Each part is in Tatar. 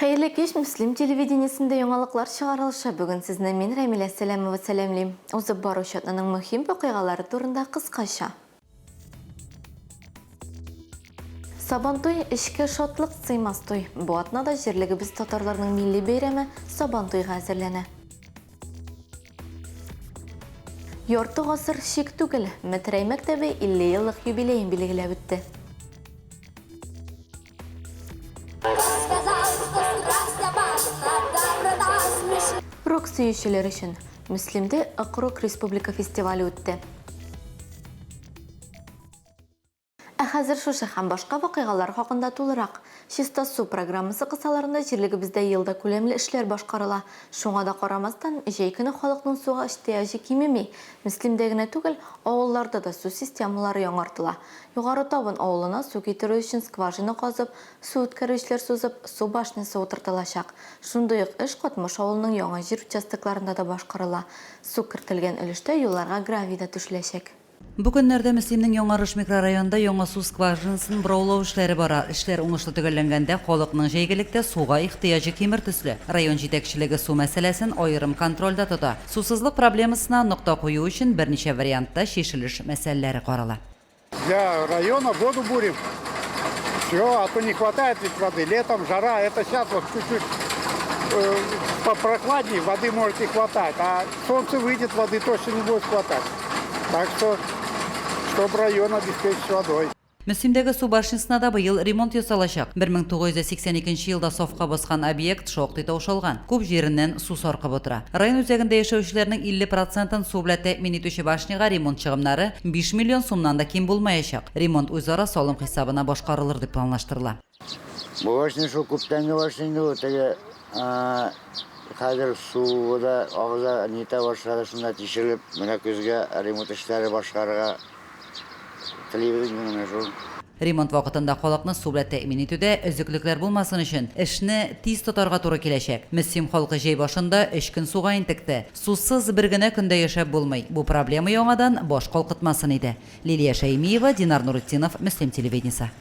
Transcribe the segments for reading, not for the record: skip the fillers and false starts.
Хәерле кич, Мөслим телевидениесендә яңалыклар чыгарылышы. Бүген сезне мин, Рәмилә Сәләмова сәламлим. Узып баручы атнаның мөһим вакыйгалары турында кыскача. Сабантуй, эчке шатлык сыймас туй. Бу атнада җирлегебез татарларның милли бәйрәме Сабантуйга әзерләнә. Ярты гасыр чик түгел, Метрәй мәктәбе 50 еллык юбилеен билгеләп үтте. Рок сөючеләр өчен Мөслимдә Ак рок республика фестивале үтте. Ә хәзер шушы һәм башка вакыйгалар хакында тулырак. Чиста су программасы кысаларында җирлегебездә елда күләмле эшләр башкарыла. Шуңа да карамастан, җәй көне халыкның суга иҗтыяҗы кимеми. Мөслимдә генә түгел, авылларда да су системалары яңартыла. Югары Табын авылына су китерү өчен скважина казып, су үткәргечләр сузып, су башнясы утыртылачак. Шундый ук эш Катмыш авылының яңа җир участокларында да башкарыла. Су кертелгән өлештә юлларга гравий да түшәләчәк. Бу көннәрдә Мөслимнең Яңарыш микрорайонында яңа су скважинасын бораулау эшләре бара. Эшләр уңышлы төгәлләнгәндә, халыкның җәйгелектә суга ихтыяҗы кимер төсле. Район җитәкчелеге су мәсьәләсен аерым контрольдә тота. Сусызлык проблемасына нокта кую өчен берничә вариантта чишелеш мәсьәләләре карала. Для района воду бурим. Все, а то не хватает ведь воды. Летом жара, это сейчас вот чуть-чуть попрохладнее, воды может и хватать. А солнце выйдет, воды точно не будет хватать. Так что, чтобы район обеспечить водой. Мөслимдәге су башнясына да быел ремонт ясалачак. 1982 елда сафка баскан объект шактый таушалган, күп җиреннән су саркып утыра. Район үзәгендә яшәүчеләрнең 50 процентын су белән тәэмин итүче башняга ремонт чыгымнары 5 миллион сумнан да ким булмаячак. Ремонт үзара салым хисабына башкарылыр дип планлаштырыла. Бу башня шул күптәнге башня инде ул, теге хәзер суы да агыза, нитә башлады, шунда тишелеп, менә көзгә ремонт эшләре башкарырга телибез инде менә шул. Ремонт вакытында халыкны су белән тәэмин итүдә өзеклекләр булмасын өчен, эшне тиз тотарга туры киләчәк. Мөслим халкы җәй башында өч көн суга интекте. Сусыз бер генә көн дә яшәп булмый. Бу проблема яңадан баш калкытмасын иде. Лилия Шәймиева, Динар Нуретдинов, Мөслим телевидениесе.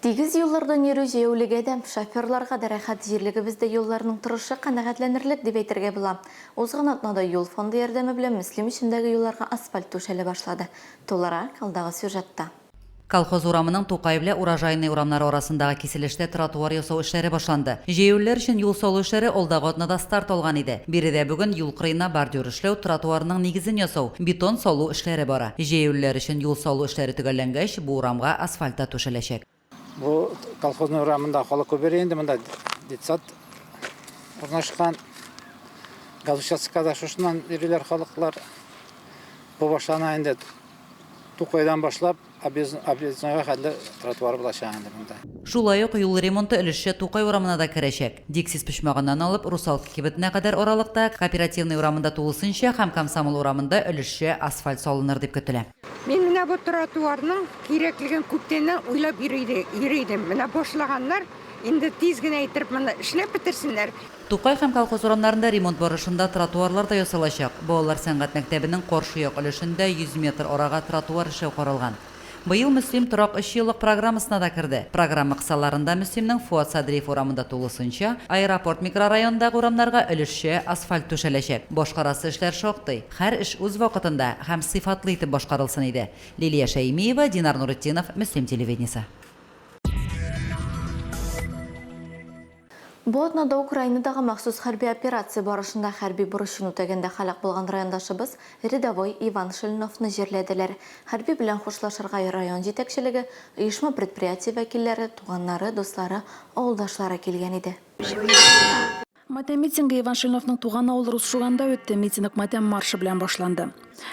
Тигез юллардан йөрү җәяүлегә дә, шоферларга да рәхәт. Җирлегебездә юлларның торышы канәгатьләнерлек дип әйтергә була. Узган атнада юл фонды ярдәме белән Мөслим эчендәге юлларга асфальт түшәлә башлады. Тулырак, алдагы сюжетта. Колхоз урамының Тукай белә Урожайный урамнары арасындагы киселештә тротуар ясау эшләре башланды. Җәяүлеләр өчен юл салу эшләре алдагы атнада старт алган иде. Биредә бүген юл кырыена бордюр эшләү, тротуарның нигезен ясау, бетон салу эшләре бара. Җәяүлеләр өчен юл салу эшләре төгәлләнгәч, бу урамга асфальт та түшәләчәк. Бу Колхозный урамында халык күп йөри инде, монда детсад урнашкан. Газ участокка да шушыннан йөриләр халыклар. Бу башлана инде Тукайдан башлап Объезднойга хәтле тротуар булачак инде монда. Шулай ук юл ремонты өлешчә Тукай урамына да керәчәк. Диксис почмагыннан алып Русалка кибетенә кадәр аралыкта, Кооперативный урамында тулысынча һәм Комсомол урамында өлешчә асфальт салыныр дип көтелә. Мин менә бу тротуарның кирәклеген күптәннән уйлап йөри идем. Менә башлаганнар, инде тиз генә иттереп моны эшләп бетерсеннәр. Тукай һәм Колхоз урамнарында ремонт барышында тротуарлар да ясалачак. Балалар сәнгать мәктәбенең каршы як өлешендә 100 метр арага тротуар эшләү каралган. Быел Мөслим торак өч еллык программасына да керде. Программа кысаларында Мөслимнең Фоат Садриев урамында тулысынча, Аэропорт микрорайонындагы урамнарга өлешчә асфальт түшәләчәк. Башкарасы эшләр шактый. Һәр эш үз вакытында һәм сыйфатлы итеп башкарылсын иде. Лилия Шәймиева, Динар Нуретдинов, Мөслим телевидениесе. Бу атнада Украинадагы махсус хәрби операция барышында хәрби бурычын үтәгәндә һәлак булган райондашыбыз рядовой Иван Шильновны җирләделәр. Хәрби белән хушлашырга район җитәкчелеге, оешма-предприятие вәкилләре, туганнары, дуслары, авылдашлары килгән иде. Матәм митингы Иван Шильновның туган авылы Рус Шуганда үтте. Митинг матәм маршы белән башланды.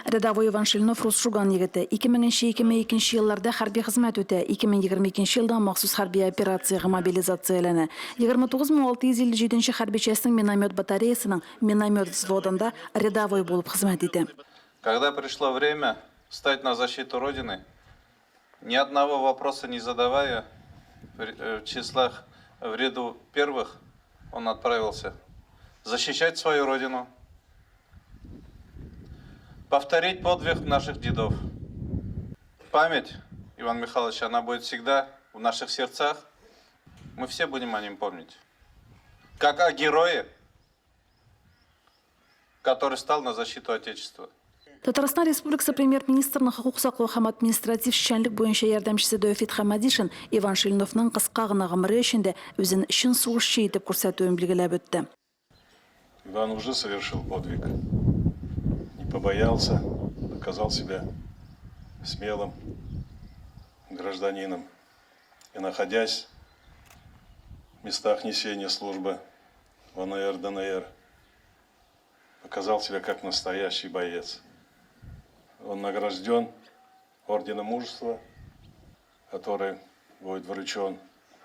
Рядовой Иван Шильнов Рус Шуган егете. 2000-2002 елларда хәрби хезмәт үтә, 2022 елда махсус хәрби операциягә мобилизацияләнә. 29657 нче хәрби частьнең миномет батареясының миномет взводында рядовой булып хезмәт итә. Когда пришло время встать на защиту Родины, ни одного вопроса не задавая, в числах в ряду первых он отправился защищать свою родину, повторить подвиг наших дедов. Память Ивана Михайловича, она будет всегда в наших сердцах. Мы все будем о нем помнить. Как о герое, который стал на защиту Отечества. Татарстан Республикасы Премьер-министрының хокук саклау һәм административ эшчәнлек буенча ярдәмчесе Дөфит Хәмәдишин Иван Шильновның кыска гына гомере эчендә үзен чын сугышчы итеп күрсәтүен билгеләп үтте. Иван уже совершил подвиг. Не побоялся, показал себя смелым гражданином. И находясь в местах несения службы в АНР, ДНР, показал себя как настоящий боец. Он награжден орденом мужества, который будет вручен,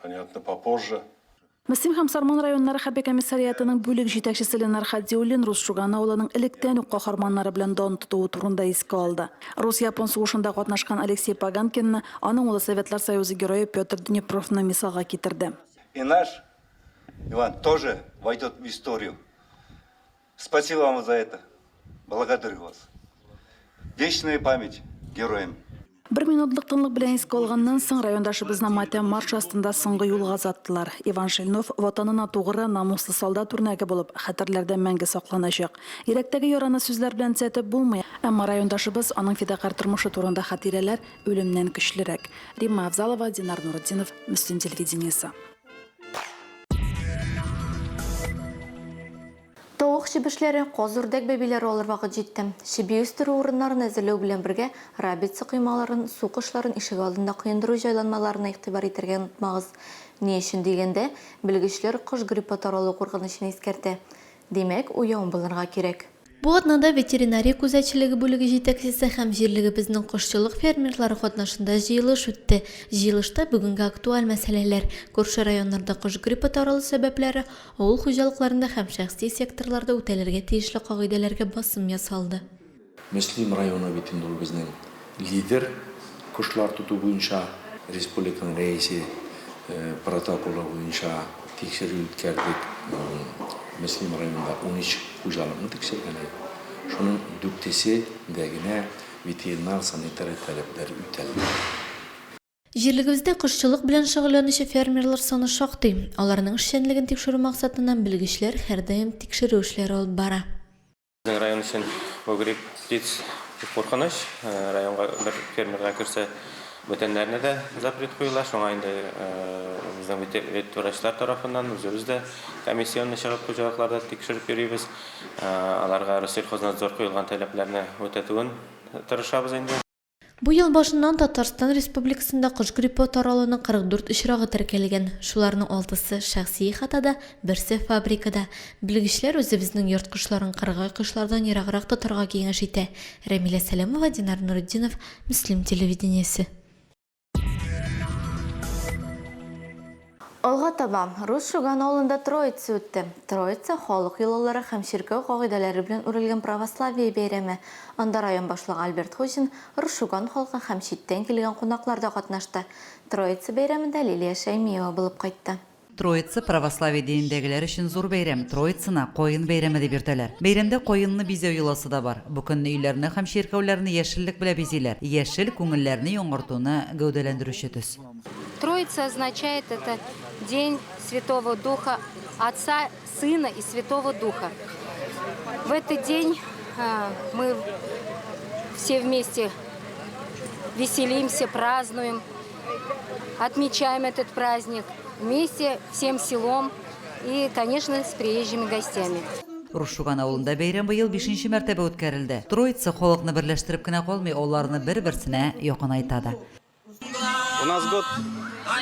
понятно, попозже. Мөслим һәм Сарман районнары хәрби комиссариатының бүлек җитәкчесе Ленар Хадиуллин Рус Шуган авылының электән үк каһарманнары белән дан тотуы турында искә алды. Рус-япон сугышында катнашкан Алексей Поганкинны, аның улы Советлар Союзы Герое Петр Днепровны мисалга китерде. И наш Иван тоже войдет в историю. Спасибо вам за это. Благодарю вас. Вечная память героям. Бер минутлык тынлык белән искә алганнан соң, райондашыбызны матәм маршы астында соңгы юлга озаттылар. Иван Шильнов, Ватанына тугры, намуслы солдат үрнәге булып, хәтерләрдә мәңге сакланачак. Йөрәктәге яраны сүзләр белән төзәтеп булмый, әмма райондашыбыз, аның фидакарь тормышы турында хатирәләр үлемнән көчлерәк. Римма Авзалова, Динар Нуретдинов, Мөслим телевидениесе. Тавык чебешләре, каз-үрдәк бәбиләре алыр вакыт җитте. Чеби үстерү урыннарын әзерләү белән бергә, рабица коймаларын, су кошларын ишегалдында коендыру җайланмаларына игътибар итәргә онытмагыз. Ни өчен дигәндә, белгечләр кош гриппы таралу куркынычын искәртә. Димәк, уяу булырга кирәк. Бу атнада ветеринария күзәтчелеге бүлеге җитәкчесе һәм җирлегебезнең кошчылык фермерлары катнашында җыелыш үтте. Җыелышта бүгенге актуаль мәсьәләләр, күрше районнарда кош гриппы таралу сәбәпләре, авыл хуҗалыкларында һәм шәхси секторларда үтәлергә тиешле кагыйдәләргә басым ясалды. Мөслим районы бит инде ул безнең лидер кошлар тоту буенча. Республиканың рәисе протоколы буенча тикшерү үткәрдек. Мөслим районында 13 хуҗалыкны тикшергән идек. Шуның дүртесе дә генә ветеринар-санитария таләпләре үтәлде. Җирлегебездә кошчылык белән шөгыльләнүче фермерлар саны шактый. Аларның эшчәнлеген тикшерү максатыннан белгечләр һәрдаим тикшерү эшләре алып бара. Безнең район өчен бу грипп птиц бик куркыныч. Районга бер фермерга керсә, бүтәннәренә дә запрет куела. Шуңа инде безнең ветврачлар тарафыннан үзебез дә комиссионный чыгып хуҗалыкларда тикшереп йөрибез. Аларга Россельхознадзор куелган таләпләрне үтәтүен тырышабыз инде. Бу ел башыннан Татарстан Республикасында кош гриппы таралуның 44 очрагы теркәлгән. Шуларның алтысы, шәхси ихатада, берсе, фабрикада. Белгечләр үзебезнең йорт кошларын кыргый кошлардан ераграк тотарга киңәш итә. Рәмилә Сәләмова, Динар Нуретдинов, Мөслим телевидениесе. Алга таба, Рус Шуган авылында Троица үтте. Троица, халык йолалары һәм чиркәү кагыйдәләре белән үрелгән православие бәйрәме. Анда район башлыгы Альберт Хуҗин, Рус Шуган халкы һәм читтән килгән кунаклар да катнашты. Троица бәйрәмендә Лилия Шәймиева булып кайтты. Троица, православие динендәгеләр өчен зур бәйрәм. Троицаны Каен бәйрәме дип йөртәләр. Бәйрәмдә каенны бизәү йоласы да бар. Бу көнне өйләрне һәм чиркәүләрне яшеллек белән бизиләр. Яшел, күңелләрне яңартуны гәүдәләндерүче төс. Троица означает это день Святого Духа, Отца, Сына и Святого Духа. В этот день мы все вместе веселимся, празднуем, отмечаем этот праздник вместе всем селом и, конечно, с приезжими гостями. Рушуган авылында бәйрәм быел бишенче мәртәбә үткәрелде. Троица халыкны берләштереп кенә калмый, аларны бер-берсенә якынайта да. У нас год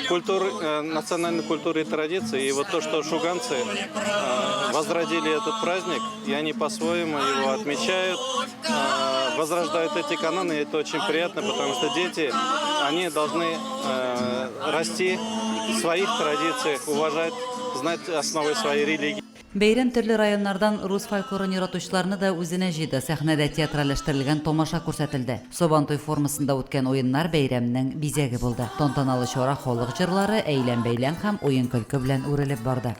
культуры, э, национальной культуры и традиции, и вот то, что шуганцы э, возродили этот праздник, и они по-своему его отмечают, э, возрождают эти каноны, и это очень приятно, потому что дети, они должны расти в своих традициях, уважать, знать основы своей религии. Бәйрәм төрле районнардан рус фольклорын яратучыларны да үзенә җыйды. Сәхнәдә театральләштерелгән тамаша күрсәтелде. Сабантуй формасында үткән уеннар бәйрәмнең бизәге булды. Тантаналы чара халык җырлары, әйлән-бәйлән һәм уен-көлке белән үрелеп барды.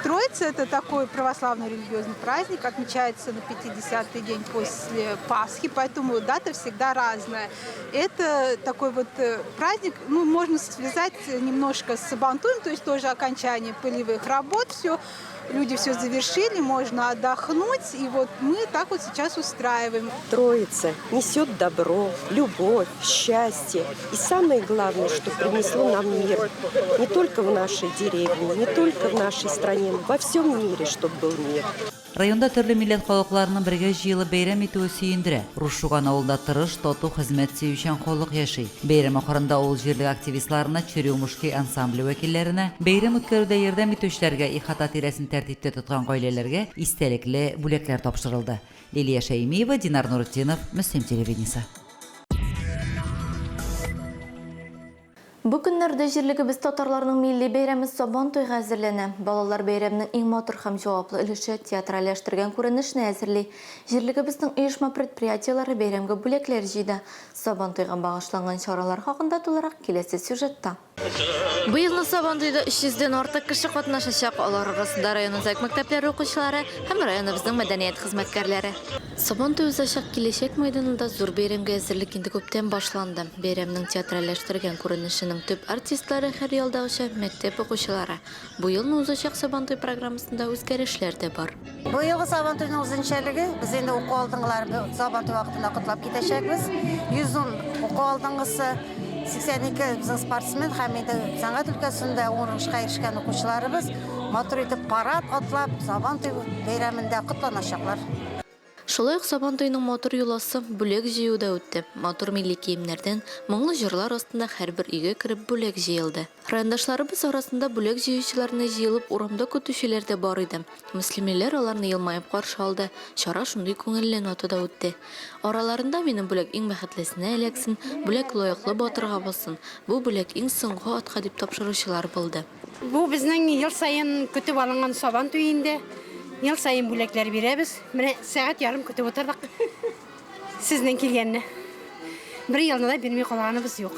Троица – это такой православный религиозный праздник, отмечается на 50-й день после Пасхи, поэтому дата всегда разная. Это такой вот праздник, ну, можно связать немножко с Сабантуем, то есть тоже окончание полевых работ, все, люди все завершили, можно отдохнуть, и вот мы так вот сейчас устраиваем. Троица несет добро, любовь, счастье и самое главное, что принесло нам мир. Не только в нашей деревне, не только в нашей стране, во всем мире, чтобы был мир. Районда төрле милләт халыкларының бергә җыелып бәйрәм итүе сөендерә. Рус Шуган авылында тырыш, тату, хезмәт сөючән халык яши. Бәйрәм ахырында авыл җирлеге активистларына, Черемушки ансамбле вәкилләренә, бәйрәм үткәрүдә ярдәм итүчеләргә, ихата тирәсен тәртиптә тоткан гаиләләргә истәлекле бүләкләр тапшырылды. Лилия Шәймиева, Динар Нуретдинов, Мөслим телевидениесе. Бу көннәрдә җирлегебез татарларының милли бәйрәме Сабан туйга әзерләнә. Балалар бәйрәмнең иң матур һәм җаваплы өлеше, театральләштергән күренешне әзерли. Җирлегебезнең оешма-предприятиеләре бәйрәмгә бүләкләр җыйды. Сабан туйга багышланган чаралар хакында тулырак киләсе сюжетта. Быелны Сабантуйда 300 дән артык кеше катнашачак, алар арасында район үзәк мәктәпләре укучылары һәм районыбызның мәдәният хезмәткәрләре. Сабантуй узачак Киләчәк мәйданында зур бәйрәмгә әзерлек инде күптән башланды. Бәйрәмнең театральләштергән күренешенең төп артистлары, һәр елдагыча, мәктәп укучылары. Бу елны узачак Сабантуй программасында үзгәрешләр дә бар. Быелгы Сабантуйның үзенчәлеге, без инде уку алдынгыларын Сабантуй вакытында котлап китәчәкбез. 110 уку алдынгысы, 82 безнең спортсмен һәм инде сәнгать өлкәсендә уңышка ирешкән укучыларыбыз матур итеп парад атлап, Сабантуй бәйрәмендә котланачаклар. Шулай ук Сабантуйның матур йоласы, бүләк җыю да үтте. Матур милли киемнәрдән, моңлы җырлар астында һәрбер өйгә кереп бүләк җыелды. Райондашларыбыз арасында бүләк җыючыларны җыелып урамда көтүчеләр дә бар иде. Мөслимлеләр аларны елмаеп каршы алды, чара шундый күңелле нотада үтте. Араларында Минем бүләк иң бәхетлесенә эләксен, Бүләк лаеклы батырга булсын, Бу бүләк иң соңгы атка дип тапшыручылар булды. Бу безнең ел саен көтеп алынган Сабан туе инде. Ел саен бүләкләр бирәбез. Менә сәгать ярым көтеп утырдык сезнең килгәнне. Бер елны да бирми калганыбыз юк.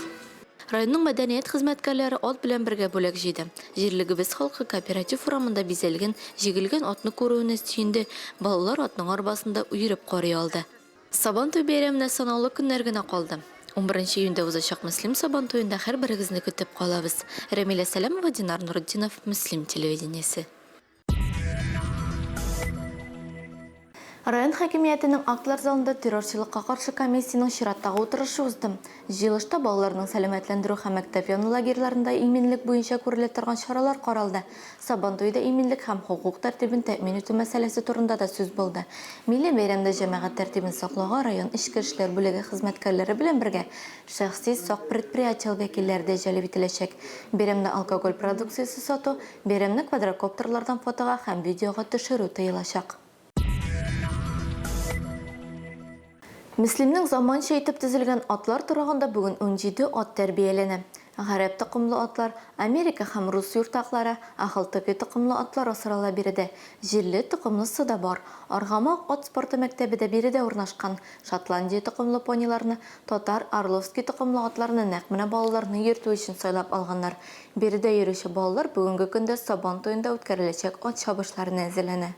Районның мәдәният хезмәткәрләре ат белән бергә бүләк җыйды. Җирлегебез халкы Кооператив урамында бизәлгән, җигелгән атны күрүенә сөенде, балалар атның арбасында йөреп карый алды. Сабантуй бәйрәменә санаулы көннәр генә калды. Унберенче июньдә узачак Мөслим Сабантуенда һәрберегезне көтеп калабыз. Рәмилә Сәләмова, Динар Нуретдинов, Мөслим телевидениесе. Район хакимиятенең актлар залында террорчылыкка каршы комиссиянең чираттагы утырышы узды. Җыелышта балаларның сәламәтләндерү һәм мәктәп яны лагерьларында иминлек буенча күрелә торган чаралар каралды. Сабантуйда иминлек һәм хокук тәртибен тәэмин итү мәсьәләсе турында да сүз булды. Милли бәйрәмдә җәмәгать тәртибен саклауга район эчке эшләр бүлеге хезмәткәрләре белән бергә шәхси сак предприятие вәкилләре дә җәлеп ителәчәк. Бәйрәмдә алкоголь продукциясе сату, бәйрәмне квадрокоптерлардан фотога һәм видеога төшерү тыелачак. Мөслимнең заманча итеп төзелгән атлар торагында бүген 17 ат тәрбияләнә. Гарәп токымлы атлар, Америка һәм рус юртаклары, ахалтеке токымлы атлар асрала биредә. Җирле токымлысы да бар. Аргамак ат спорты мәктәбе дә биредә урнашкан. Шотландия токымлы пониларны, татар, орловский токымлы атларны нәкъ менә балаларны йөртү өчен сайлап алганнар. Биредә йөрүче балалар бүгенге көндә Сабан туенда үткәреләчәк ат чабышларына әзерләнә.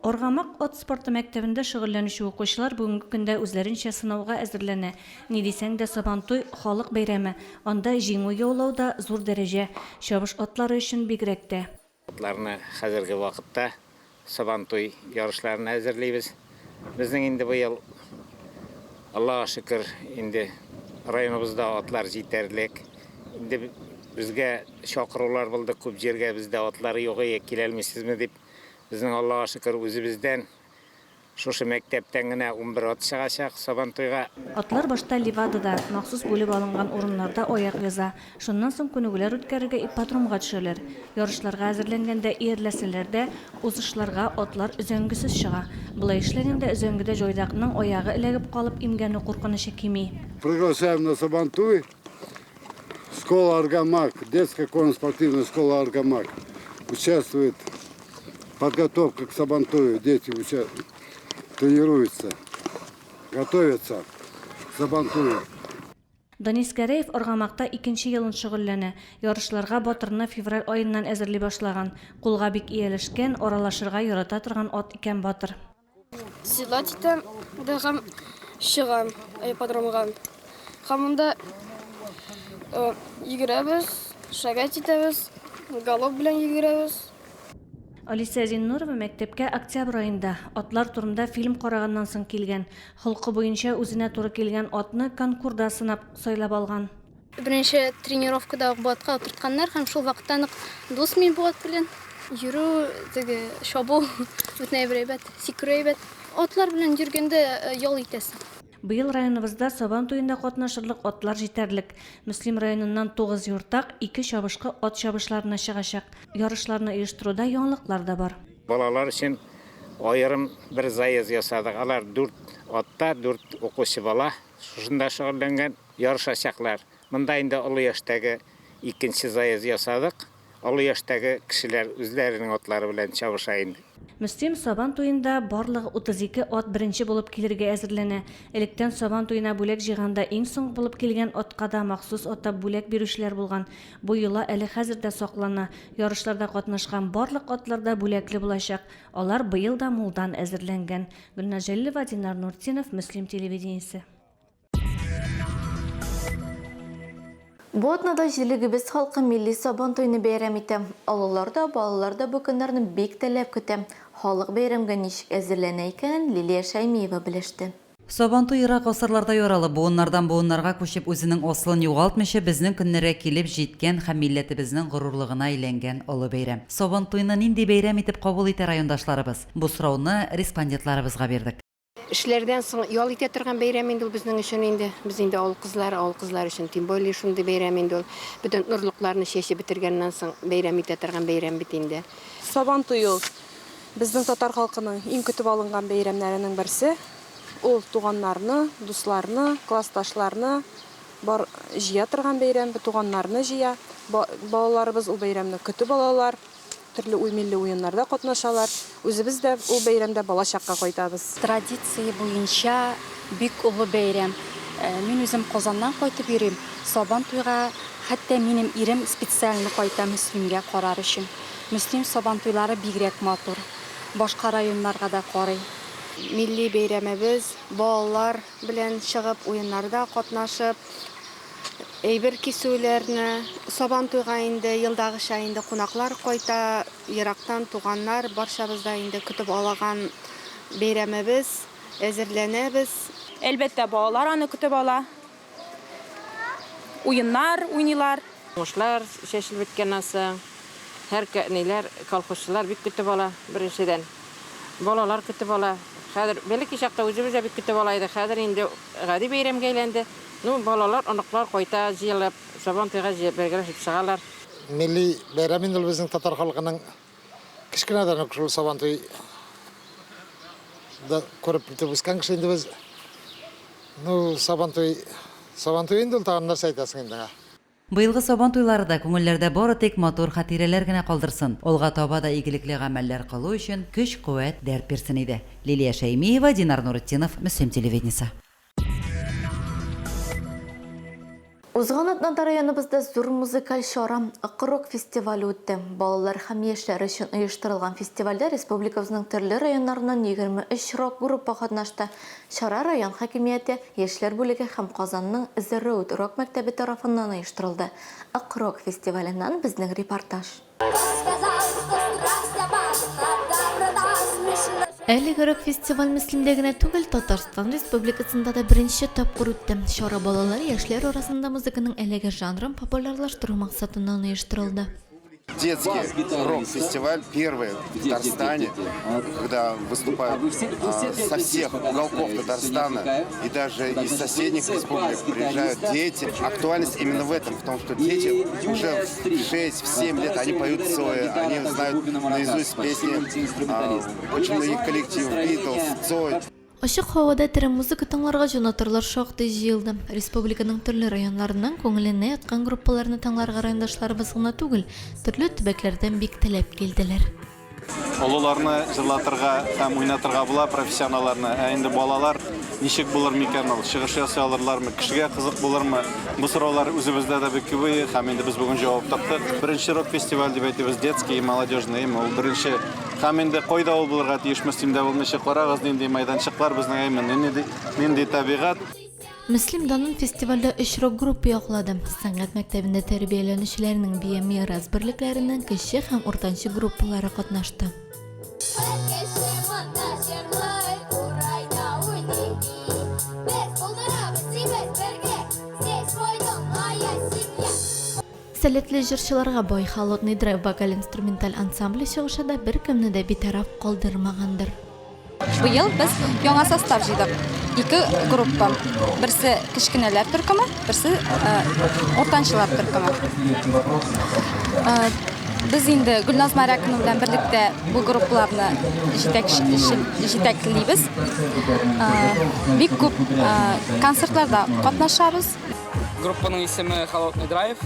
Аргамак ат спорты мәктәбендә шөгыльләнүче укучылар бүгенге көндә үзләренчә сынауга әзерләнә. Ни дисәң дә, Сабантуй, халык бәйрәме. Анда җиңү яулау да зур дәрәҗә. Чабыш атлары өчен бигрәк тә. Атларны хәзерге вакытта Сабантуй ярышларына әзерлибез. Безнең инде быел, Аллага шөкер, инде районыбызда атлар җитәрлек. Инде безгә чакырулар булды күп җиргә, бездә атлар юк, киләлмисезме дип. Безнең, Аллага шөкер, үзебездән, шушы мәктәптән генә 11 ат чыгачак Сабантуйга. Атлар башта Левадада, махсус бүлеп алынган урыннарда аяк яза. Шуннан соң күнегүләр үткәрергә ипподромга төшәләр. Ярышларга әзерләнгәндә иярләсәләр дә, узышларга атлар өзәңгесез чыга. Болай эшләгәндә өзәңгедә җайдакның аягы эләгеп калып имгәнү куркынычы кими. Приглашаем на Сабантуй. Школа Аргамак, детская конно-спортивная школа Аргамак участвует в подготовке к Сабантую. Дети уча... тренируются, готовятся к Сабантую. Данис Гәрәев Аргамакта икенче елын шөгыльләнә. Ярышларга Батырны февраль аеннан әзерли башлаган. Кулга бик ияләшкән, аралашырга ярата торган ат икән Батыр. Седлать итәм дә һәм чыгам ипподромга. Һәм монда йөгерәбез, шагать итәбез, галоп белән йөгерәбез. Алисә Зиннурова мәктәпкә октябрь аенда, атлар турында фильм караганнан соң килгән. Холкы буенча үзенә туры килгән атны конкурда сынап, сайлап алган. Беренче тренировкада ук бу атка утыртканнар һәм шул вакыттан ук дус мин бу ат белән. Йөрү, теге чабу бөтенләй бер әйбәт, сикерү әйбәт. Атлар белән йөргәндә ял итәсең. Быел районыбызда Сабан туенда катнашырлык атлар җитәрлек. Мөслим районыннан тугыз юртак, ике чабышкы ат чабышларына чыгачак. Ярышларны оештыруда яңалыклар да бар. Балалар өчен аерым бер заезд ясадык. Алар дүрт атта, дүрт укучы бала шушында шөгыльләнгән. Ярышачаклар. Монда инде олы яшьтәге икенче заезд ясадык. Олы яшьтәге кешеләр үзләренең атлары белән чабыша инде. Мөслим Сабан туенда барлыгы 32 ат беренче булып килергә әзерләнә. Электән Сабан туена бүләк җыйганда иң соңгы булып килгән атка да махсус атап бүләк бирүчеләр булган. Бу йола әле хәзер дә саклана. Ярышларда катнашкан барлык атлар да бүләкле булачак. Алар быел да мулдан әзерләнгән. Гөлназ Җәлилова, Динар Нуртдинов, Мөслим телевидениесе. Бу атнада җирлегебез халкы милли Сабантуйны бәйрәм итә. Олылар да, балалар да бу көннәрне бик теләп көтә. Халык бәйрәмгә ничек әзерләнә икәнен Лилия Шәймиева белеште. Сабантуй ерак гасырларда яралып, буыннардан буыннарга күчеп, үзенең асылын югалтмыйча безнең көннәргә килеп җиткән һәм милләтебезнең горурлыгына әйләнгән олы бәйрәм. Сабантуйны нинди бәйрәм итеп кабул итә райондашларыбыз? Бу сорауны респондентларыбызга бирдек. Эшләрдән соң ял итә торган бәйрәм инде ул безнең өчен инде. Без инде авыл кызлары, авыл кызлары өчен тем более шундый бәйрәм инде ул. Бөтен орлыкларны чәчеп бетергәннән соң бәйрәм итә торган бәйрәм бит инде. Сабантуй ул, безнең татар халкының иң көтеп алынган бәйрәмнәренең берсе. Ул туганнарны, дусларны, классташларны бар җыя торган бәйрәм, туганнарны җыя. Балаларыбыз ул бәйрәмне көтеп алалар. Төрле уй милли уеннарда катнашалар. Үзебез дә ул бәйрәмдә балачакка кайтабыз. Традиция буенча бик олы бәйрәм. Мин үзем Казаннан кайтып йөрим. Сабан туйга хәтта минем ирем специально кайта Мөслимгә карар өчен. Мөслим Сабантуйлары бигрәк матур. Башка районнарга да карый. Милли бәйрәмебез, балалар белән чыгып уеннарда катнашып, Әйбер кисүләрне, Сабантуйга инде елдагыча инде кунаклар кайта, ерактан туганнар, барчабыз да инде көтеп алаган бәйрәмебез, әзерләнәбез. Әлбәттә, балалар аны көтеп ала. Уеннар уйныйлар. Уңышлар чәчелеп беткәннән соң, һәр ниләр, колхозчылар бик көтеп ала, беренчедән. Балалар көтеп ала. Хәзер, бәләкәй чакта үзебез дә бик көтеп ала идек, хәзер инде гади бәйрәмгә әйләнде. Ну, балалар, оныклар кайта җыелып, Сабантуйга җыеп бергәләшеп чыгалар. Милли бәйрәм инде ул безнең татар халкының. Кечкенәдән үк шул Сабантуй да күреп итеп үскән кеше инде без. Ну, Сабантуй, Сабантуй инде ул, тагын нәрсә әйтәсең инде аңа. Быелгы Сабан туйлары да күңелләрдә бары тик матур хатирәләр генә калдырсын, алга таба да игелекле гамәлләр кылу өчен көч-куәт, дәрт бирсен иде. Лилия Шәймиева, Динар Нуретдинов, Мөслим телевидениесе. Узган атнада районыбызда зур музыкаль чара, Ак рок фестивале үтте. Балалар һәм яшьләр өчен оештырылган фестивальдә республикабызның төрле районнарыннан 23 рок-группа катнашты. Чара район хакимияте, яшьләр бүлеге һәм Казанның The Road рок-мәктәбе тарафыннан оештырылды. Ак рок фестиваленнән безнең репортаж. Әлеге рок-фестиваль Мөслимдә генә түгел, Татарстан Республикасында да беренче тапкыр үтте. Чара балалар, яшьләр арасында музыканың әлеге жанрын популярлаштыру максатыннан оештырылды. Детский рок-фестиваль первый в Татарстане, когда выступают со всех уголков Татарстана и даже из соседних республик приезжают дети. Актуальность именно в этом, в том, что дети уже в 6-7 лет они поют Цоя, они знают наизусть песни очень многих коллективов, Битлз, Цой. Ачык һавада тере музыка тыңларга җанатарлар шактый җыелды. Республиканың төрле районнарыннан күңеленә яткан группаларны тыңларга райондашларыбыз гына түгел, төрле төбәкләрдән бик теләп килделәр. Олыларны җырлатырга һәм уйнатырга була, профессионалларны. Ә инде балалар Ничек булыр микән ул? Чыгыш ясый алырлармы? Кешегә кызык булырмы? Бу сораулар үзебездә дә бик күп һәм инде без бүген җавап таптык. Беренче рок-фестиваль дип әйтәбез, детский и молодежный, ул беренче. Һәм инде кайда ул булырга тиеш, Мөслимдә булмыйча, карагыз, нинди майданчыклар безнең, әйме, нинди, нинди табигать. Мөслим данын фестивальдә өч рок-группа яклады. Сәнгать мәктәбендә тәрбияләнүчеләрнең Бия Мирас берлекләренең кече һәм уртанчы группалары катнашты. Сәләтле җырчыларга бай Холодный драйв вокаль-инструменталь ансамбле чыгышы да беркемне дә битараф калдырмагандыр. Быел без яңа состав җыйдык. Ике группа. Берсе кечкенәләр төркеме, берсе уртанчылар төркеме. Без инде Гөлназ Морякина белән берлектә бу группаларны җитәклибез. Бик күп концертларда катнашабыз. Группаның исеме Холодный драйв.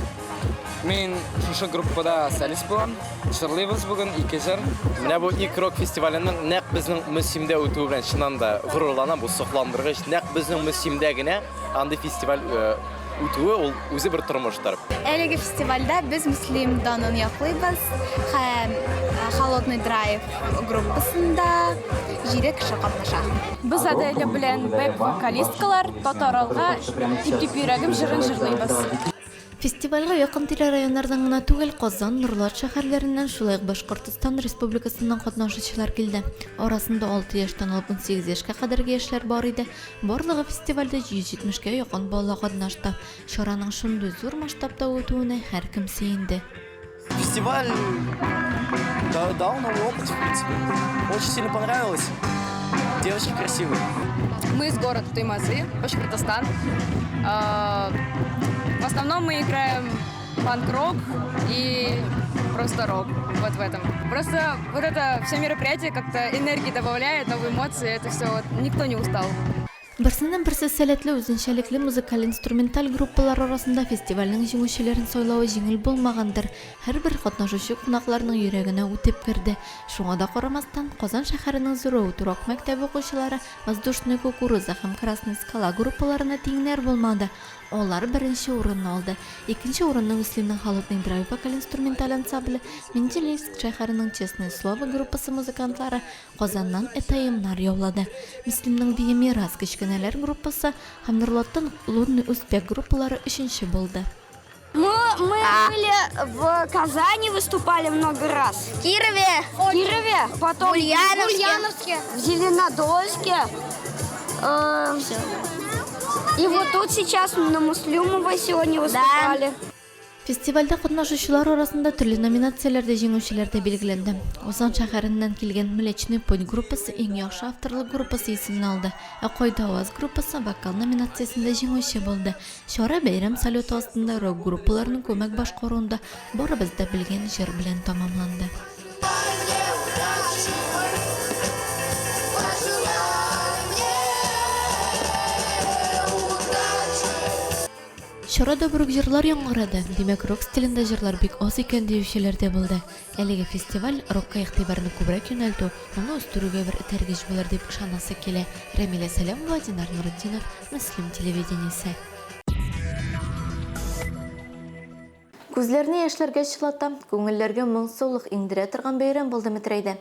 Мин шушы группада солист булам. Җырлыйбыз бүген ике җыр. Менә бу ик рок фестиваленең нәкъ безнең Мөслимдә үтүе белән чыннан да горурланам. Бу сокландыргыч. Нәкъ безнең Мөслимдә генә андый фестиваль э, үтүе ул үзе бер тормыштыр. Әлеге фестивальдә без Мөслим данын яклыйбыз һәм э, Холодный драйв группасында җиде кеше катнаша. Без Аделя белән бэк-вокалисткалар Татар алга тип-тип йөрәгем җырын җырлыйбыз. Фестивальгә якын-тирә районнардан гына түгел, Казан, Нурлат шәһәрләреннән, шулай ук Башкортостан Республикасыннан катнашучылар килде. Арасында 6 яшьтән алып 18 яшькә кадәрге яшьләр бар иде. Барлыгы фестивальдә 170 кә якын бала катнашты. Чараның шундый зур масштабта үтүенә һәркем сөенде. Фестиваль дал новый опыт, в принципе. Очень сильно понравилось. Девочки красивые. Мы из города Туймазы, Башкортостан. А, в основном мы играем панк-рок и просто рок вот в этом. Просто вот это все мероприятие как-то энергии добавляет, новые эмоции, это все вот никто не устал. Берсеннән-берсе сәләтле, үзенчәлекле музыкаль-инструменталь группалар арасында фестивальнең җиңүчеләрен сайлавы җиңел булмагандыр. Һәрбер катнашучы кунакларның йөрәгенә үтеп керде. Шуңа да карамастан, Казан шәһәренең Зуроут рок мәктәбе укучылары Воздушная кукуруза һәм Красная скала группаларына тиңнәр булмады. Алар беренче урынны алды. Икенче урынны Мөслимнең Холодный драйв вокаль-инструменталь ансамбле, Менделеевск шәһәренең Честное слово группасы музыкантлары, Казаннан Этаемнар яулады. Мөслимнең Бие Мирас кечкенәләр группасы һәм Нурлаттан Лунный успех группалары өченче булды. Мы, мы были в Казани, выступали много раз. В Кирове. В Кирове, потом В Ульяновске. в Ульяновске, в Зеленодольске. Э, И вот тут сейчас на Муслюмово сегодня выступали. Фестивальдә катнашучылар арасында төрле номинацияләрдә җиңүчеләр дә билгеләнде. Казан шәһәреннән килгән Млечный путь группасы иң яхшы авторлык группасы исемен алды, ә Кайда аваз группасы вокал номинациясендә җиңүче булды. Чара бәйрәм салюты астында рок-группаларның күмәк башкаруында барыбыз да белгән җыр белән тәмамланды. Чарада бер үк җырлар яңгырады, димәк, рок стилендә җырлар бик аз икән диючеләр дә булды. Әлеге фестиваль рокка игътибарны күбрәк юнәлтү, аны үстерүгә бер этәргеч булыр дип ышанасы килә. Рәмилә Сәләмова, Динар Нуретдинов, Мөслим телевидениесе. Күзләрне яшьләргә чылата, күңелләргә моңсулык иңдерә торган бәйрәм булды Метрәйдә.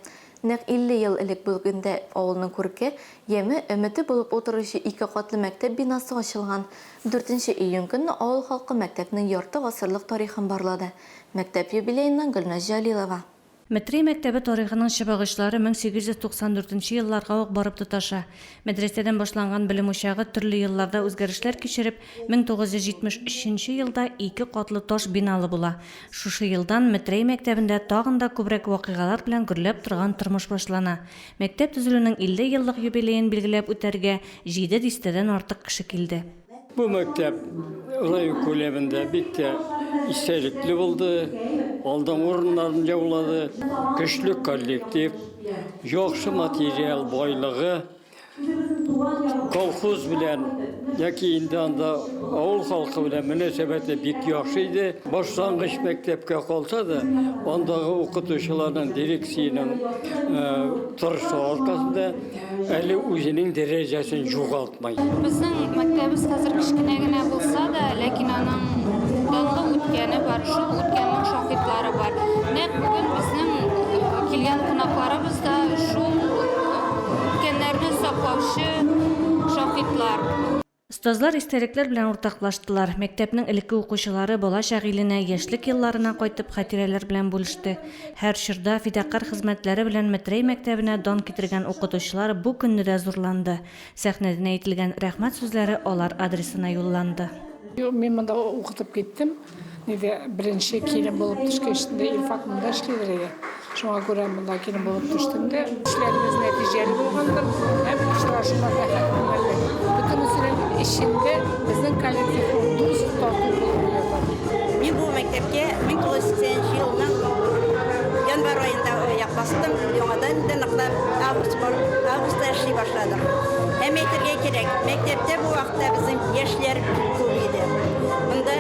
Нәкъ 50 ел элек бүген дә авылның күрке, яме, өмете булып утыручы ике катлы мәктәп бинасы ачылган. Дүртенче июнь көнне авыл халкы мәктәпнең ярты гасырлык тарихын барлады. Мәктәп юбилееннан Гөлназ Җәлилова. Метрәй мәктәбе тарихының чыбыгычлары 1894 нче елларга ук барып тоташа. Мәдрәсәдән башланган белем учагы төрле елларда үзгәрешләр кичереп, 1973 нче елда ике катлы таш биналы була. Шушы елдан Метрәй мәктәбендә тагын да күбрәк вакыйгалар белән гөрләп торган тормыш башлана. Мәктәп төзелүнең 50 еллык юбилеен билгеләп үтәргә җиде дистәдән артык кеше килде. Бу мәктәп район күләмендә бик тә истәлекле булды, алдынгы урыннарны яулады. Көчле коллектив, яхшы материал байлыгы, колхоз белән яки инде анда Авыл халкы белән мөнәсәбәте бик яхшы иде. Башлангыч мәктәпкә калса да, андагы укытучыларның, дирекциянең тырышлыгы аркасында әле үзенең дәрәҗәсен югалтмый. Безнең мәктәбебез хәзер кечкенә генә булса да, ләкин аның данлы үткәне бар, шул үткәннең шаһитлары бар. Нәкъ бүген безнең килгән кунакларыбыз да шул үткәннәрне саклаучы шаһитлар. Остазлар истәлекләр белән уртаклаштылар, мәктәпнең элекке укучылары балачак иленә, яшьлек елларына кайтып хатирәләр белән бүлеште. Һәр чорда фидакарь хезмәтләре белән Метрәй мәктәбенә дан китергән укытучылар бу көнне дә зурланды. Сәхнәдән әйтелгән рәхмәт сүзләре алар адресына юлланды. Юк, мин монда укытып киттем. Нидә беренче килен булып төшкәч инде Илфак монда эшлидер иде. Шуңа күрә монда килен булып төштем дә. Эшләребез нәтиҗәле булгандыр һәм очрашулар рәхәт күңелле. Бөтенесенең эчендә безнең коллективның дус, тату булуы ята. Мин бу мәктәпкә 1980 нче елның январь аенда аяк бастым. Яңадан инде ныклап август, августта эшли башладым. Һәм әйтергә кирәк, мәктәптә бу вакытта безнең яшьләр бик күп иде. Монда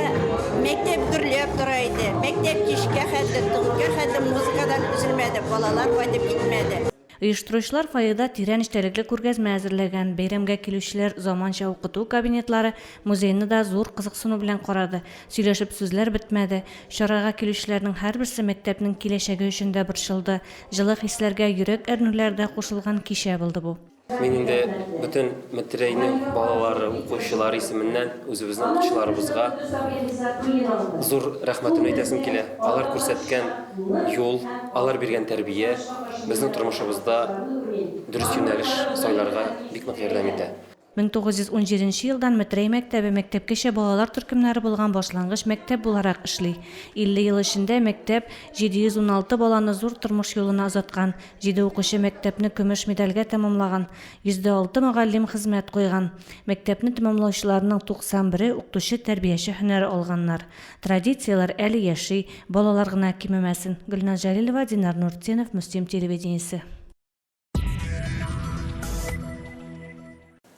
мәктәп гөрләп тора иде. Мәктәп кичкә хәтле, төнгә хәтле музыкадан өзелмәде, балалар кайтып китмәде. Оештыручылар фойеда тирән эчтәлекле күргәзмә әзерләгән. Бәйрәмгә килүчеләр заманча укыту кабинетлары, музейны да зур кызыксыну белән карады. Сөйләшеп сүзләр бетмәде. Чарага килүчеләрнең һәрберсе мәктәпнең киләчәге өчен дә борчылды. Җылы хисләргә йөрәк әрнүләр дә кушылган кичә булды бу. Мин инде бөтен Метрәйнең балалары, укучылары исеменнән үзебезнең укучыларыбызга зур рәхмәтемне әйтәсем килә. Алар күрсәткән юл, алар биргән тәрбия безнең тормышыбызда дөрес юнәлеш сайларга бик нык ярдәм итә. 1917 нче елдан Метрәй мәктәбе мәктәпкәчә балалар төркемнәре булган башлангыч мәктәп буларак эшли. 50 ел эчендә мәктәп 716 баланы зур тормыш юлына озаткан, Җиде укучы мәктәпне көмеш медальгә тәмамлаган, 106 мөгаллим хезмәт куйган. Мәктәпне тәмамлаучыларның 91-е укытучы-тәрбияче һөнәре алганнар. Традицияләр әле яши, балалар гына кимемәсен. Гөлназ Җәлилова, Динар Нуртдинов, Мөслим телевидениесе.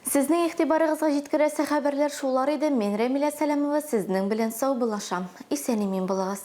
Сезнең игътибарыгызга җиткерәсе хәбәрләр шулар иде. Мин Рәмилә Сәләмова сезнең белән саубуллашам. Исән-имин булыгыз.